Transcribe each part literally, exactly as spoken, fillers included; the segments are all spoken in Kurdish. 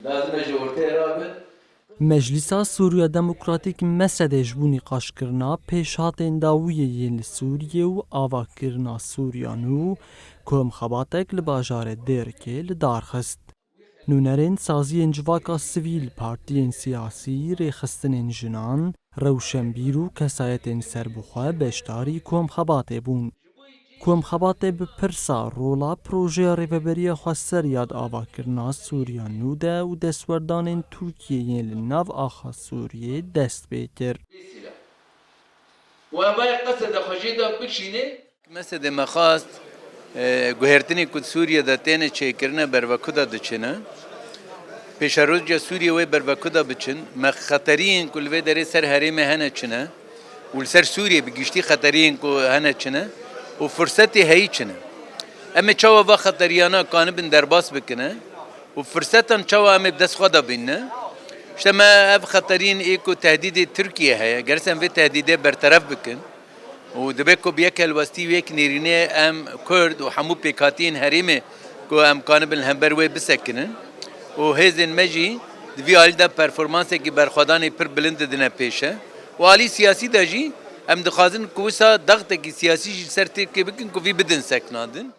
Lazim e ji ortê rabin. Meclîsa Sûriya Demokratîk, MSD'ê ji bo nîqaşkirina pêşhatên dawiyê yên li Sûriyê û avakirina Sûriya nû komxebatek li bajarê Dêrikê li dar xist. Nûnerên saziyên civaka sivîl, partiyên siyasî, rêxistinên jinan, rewşenbîr û kesayetên serbixwe beşdarî komxebatê bûn. Komxebatê bi pirsa rola projeya Rêveberiya Xweser ya di avakirina Sûriya nû de û destwerdanên Tirkiyê yên li nav axa Sûriyê dest pê kir. Û em ê qeseda xwe jê de bikişînê. Mesedê me xwest, e, guhertinê ku di Sûriye de têne çêkirine bervekuda diçine. Pêşerojya Sûriye wê bervekuda biçin. Me xeteriyên ku li vê derê ser herêmê hene çine û li ser Sûriye bi giştî xeteriyên ku hene çine û firsetê heyî çine. Em ê çawa va xeteriyana kanibin derbas bikine û firsetan çawa em ê bi dest xwe de bînine? İşte me ev xeteriyên ê ku tehdîdê Tirkiye heye, gerek em vê tehdîdê berteref bikin. Û dibe ku bi yek helwestî û yek nêrînê em Kurd û hemû pêkhatiyên herêmê ku em kanibin li hember wê bisekinin û hêzên me jî di vî alî de performansekî berxwedanê pir bilind didine pêşe û alî siyasî de jî em dixwazin ku wisa daxtekî siyasî jî li ser Tirkiyê bikin ku vî bidin seknandin.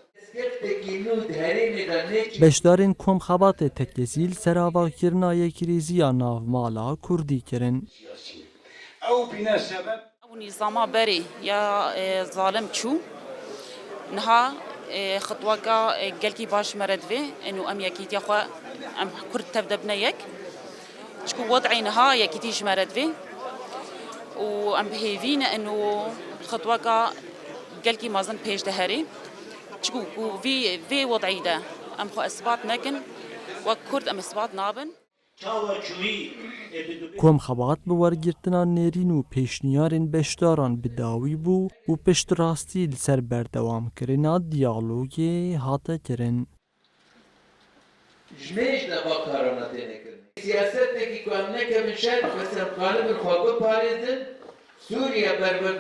Beşdarên komxebatê tekezî li ser avakirina yekrêziya navmala Kurdî kirin. Ew bîne sebeb. Ew nîzama berê ya, e, zalim çû. Niha, e, xitweka, e, gelkî baş ji me re divê. Eno em yekîtiya xwe, em Kurd tev de bine yek. Çiku wed'ê niha yekîtî ji me re divê. Û em bi hêvî ne eno xitweka gelkî mezin pêş de herê. Çiku ku vî, vê wed'î de em xwe isbat nekin, wek Kurd em isbat nabin. Komxebat bi wergirtina nêrîn û pêşniyarên beşdaran bi dawî bû û piştrastî li ser berdewamkirina diyalogê hate kirin. Ji mêj de va karana têne kirin. Siyasetekî ku em nekevin şer, bes em kanibin xwe biparêzin, Sûriye berveguh